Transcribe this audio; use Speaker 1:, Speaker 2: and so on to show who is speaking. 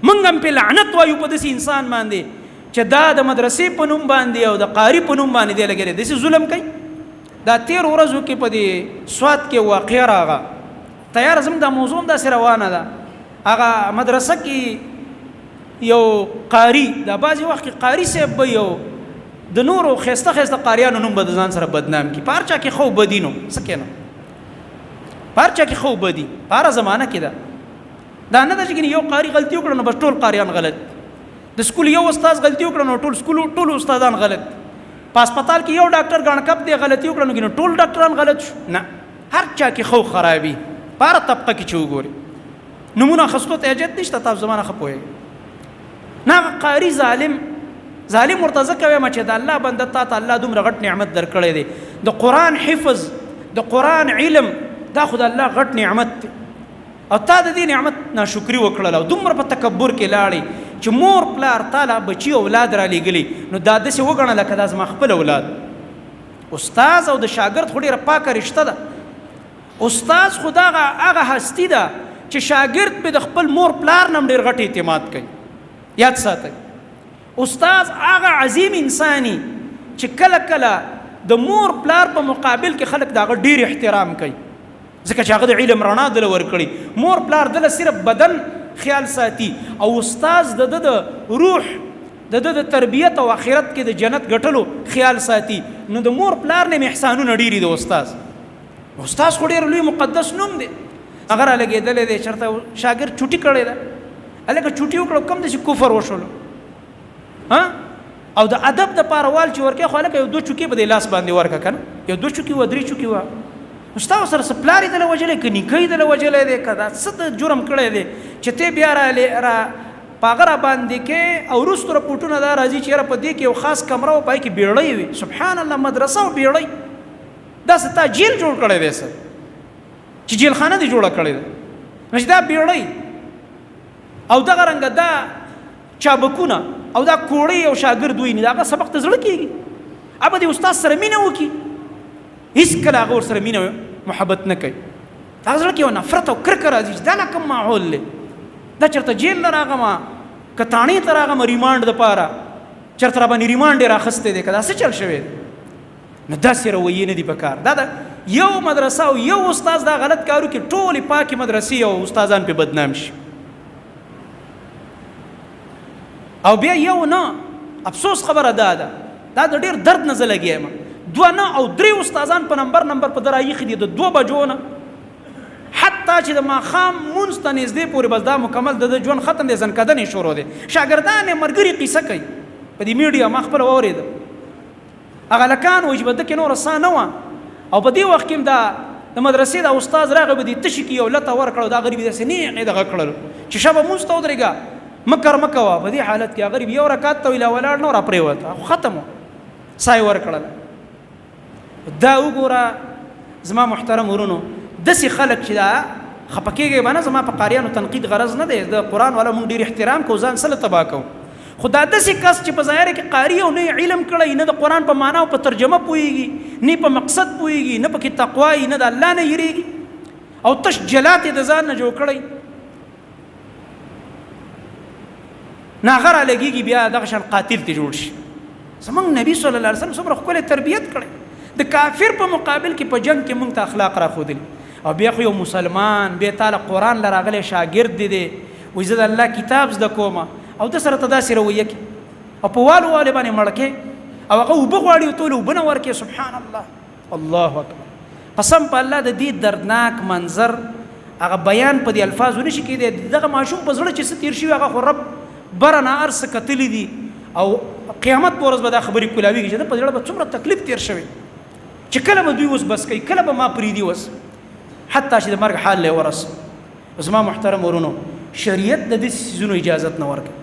Speaker 1: مونږ هم په لعنت وایو په داسې انسان باندې چې دا د مدرسې په نوم باندې او د قاری په نوم باندې دی لګېدلی، داسې ظلم کوي. دا تیر ورځو کې په دې سوات کې واقعه راغه، تیار زموږ دا موضوع هم داسې روانه ده. هغه مدرسه کې یو قاری، دا بعضې وخت کې قاری صاحب به یو د نورو ښایسته ښایسته قاریانو نوم به د ځان سره بدنام کړي. په هر چا کې ښه او بدي، نو څه کې نو په هر چا کې ښه او بدي په هره زمانه کې ده. دا نه ده چې یو قاری غلطي وکړه نو بس ټول قاریان غلط، د سکول یو استاد غلطي وکړه نو ټول سکول ټول استادان غلط، په هسپتال کې یو ډاکټر ګڼکپ دی غلطي وکړه نو ټول ډاکټران غلط شو. نه، هر چا کې خو خرابي په هره طبقه کې چې وګوري، نمونه اخیستو ته حاجت نشته، تاسو زما نه ښه پوهېږئ. نه هغه قاري ظالم ظالم ورته ځکه وایم چې د الله بنده تا ته الله دومره غټ نعمت درکړی دی، د قرآن حفظ، د قرآن علم، دا خو د الله غټ نعمت دی، او تا د دې نعمت ناشکري وکړله او دومره په تکبر کې لاړې چې مور پلار تا له بچي اولاد را لېږلي، نو دا داسې وګڼه لکه دا زما خپل اولاد. استاد او د شاګرد خو ډېره پاکه رشته ده. استاد خو دغه هغه هستی ده چې شاګرد پې د خپل مور پلار نه هم ډېر غټ اعتماد کوي. یاد ساتئ، استاد هغه عظیم انساني چې کله کله د مور پلار په مقابل کې خلک د هغه ډېر احترام کوي، ځکه چې هغه د علم رڼا دله ورکړي. مور پلار دله صرف بدن خیال ساتي، او استاد د ده د روح، د ده د تربیت او آخرت کې د جنت ګټلو خیال ساتي. نو د مور پلار نه احسانونه ډېری د استاد. استاد خو ډېر لوی مقدس نوم دی. هغه را لګېدلی دی، چېرته شاګرد چوټي کړې ده، هلکه چوټي وکړه، کوم داسې کفر وشولو ها؟ او د ادب د پاره وال چې ورکې، خو هلکه یو دوه چوکې په دې لاس باندې ورکه که نه، یو دوه چوکې وه، درې چوکې وه، نو ستا ورسره څه پلار یې دله وژلی که نیکه یې دله وژلی دی که دا څه د جرم کړی دی چې ته بیا را را په هغه را باندې کې. او وروسته رپورټونه دا راځي چې یاره په دې کې یو خاص کمره وه، په هغې کې بیړۍ وي. سبحان الله، مدرسه او بیړۍ، دا څه تا جیل جوړ کړی دی، څه چې جیلخانه دې جوړه کړې ده؟ نو چې دا بیړۍ او دغه رنګه دا چابکونه او دا کوړی او شاګرد ویني، دا هغه سبق ته زړه کېږي؟ ابه د استاد سره مینه وکړي؟ هېڅکله هغه ورسره مینه محبت نه کوي. هغه زړه کې یو نفرت او کرکه راځي چې دا لا کوم ماحول دی، دا چېرته جیل له راغمه که تاڼې ته راغمه ریمانډ دپاره، چېرته را باندې ریمانډ یې راخیستی دی که دا څه چل شوی دی؟ نو داسې رویې نه دي په کار. دا د یو مدرسه او یو استاد دا غلط کارو کې ټولې پاکې مدرسې او استادان پې بدنام شي. او بیا یو نه، افسوس خبره دا ده، دا د ډېر درد نه زه لګیا یم، دوه نه او درې استادان په نمبر نمبر په ده رایښي دي، د 2 بجو نه حتی چې د ماښام مونځ ته نږدې پورې، بس دا مکمل د ده ژوند ختم دی، ځنکدن یې شروع دی. شاګردان یې ملګري قصه کوي په دې میډیا، ما خپله واورېده. هغه هلکان وایي چې په ده کې نوره ساه نه وه، او په دې وخت کې هم دا د مدرسې دا استاد راغی، په دې تشي کې یو لته ورکړه، دا غریب یې داسې نېغ یې دغه کړلو چې شبه مونځ ته ودرېږه، مکر مه کوه. په دې حالت کې غریب یو رکعت ته ویلا ولاړ نه را پرېوته، خو ختم و، ساه یې ورکړله. دا وګوره زما محترم ورونو، داسې خلک چې دا خفه کېږئ به نه، زما په قاریانو تنقید غرض نه دی، د قرآن والا مونږ ډېر احترام کوو، ځان څه له تباه کوو. خو دا داسې کس چې په ظاهره کې قاری او نه علم کړی، نه د قرآن په معنا او په ترجمه پوهېږي، نه په مقصد پوهېږي، نه پکې تقوا وي، نه د الله نه یریږي، او تش جلات یې د ځان نه جوړ کړی، نه هغه را لګېږي، بیا دغه شان قاتل ته جوړ شي. زمونږ نبی صلی الله علیه وسلم څومره ښکلی تربیت کړی، د کافر په مقابل کې په جنګ کې مونږ ته اخلاق را ښودلي. او بیا خو یو مسلمان بیا تا له قرآن له راغلی شاګرد دی دی وایي زه د الله کتاب زده کوم، او ده سره ته داسې رویه کې او په والو والې باندې مړ کې، او هغه اوبه غواړي او ته له اوبه نه ورکې. سبحان الله، الله اکبر. قسم په الله د دې دردناک منظر هغه بیان په دې الفاظو نشي کېدی. دغه ماشوم په زړه چې څه تېر شوي هغه خو رب بره نه هر څه کتلي دي، او قیامت په ورځ به دا خبرې کولاویږي چې ده په زړه به څومره تکلیف تېر شوی چې کله به دوی اوس بس کوي، کله به ما پرېږدي اوس، حتی چې د مرګ حال له ورس. زما محترم ورونو، شریعت د دې څیزونو اجازت نه ورکوي.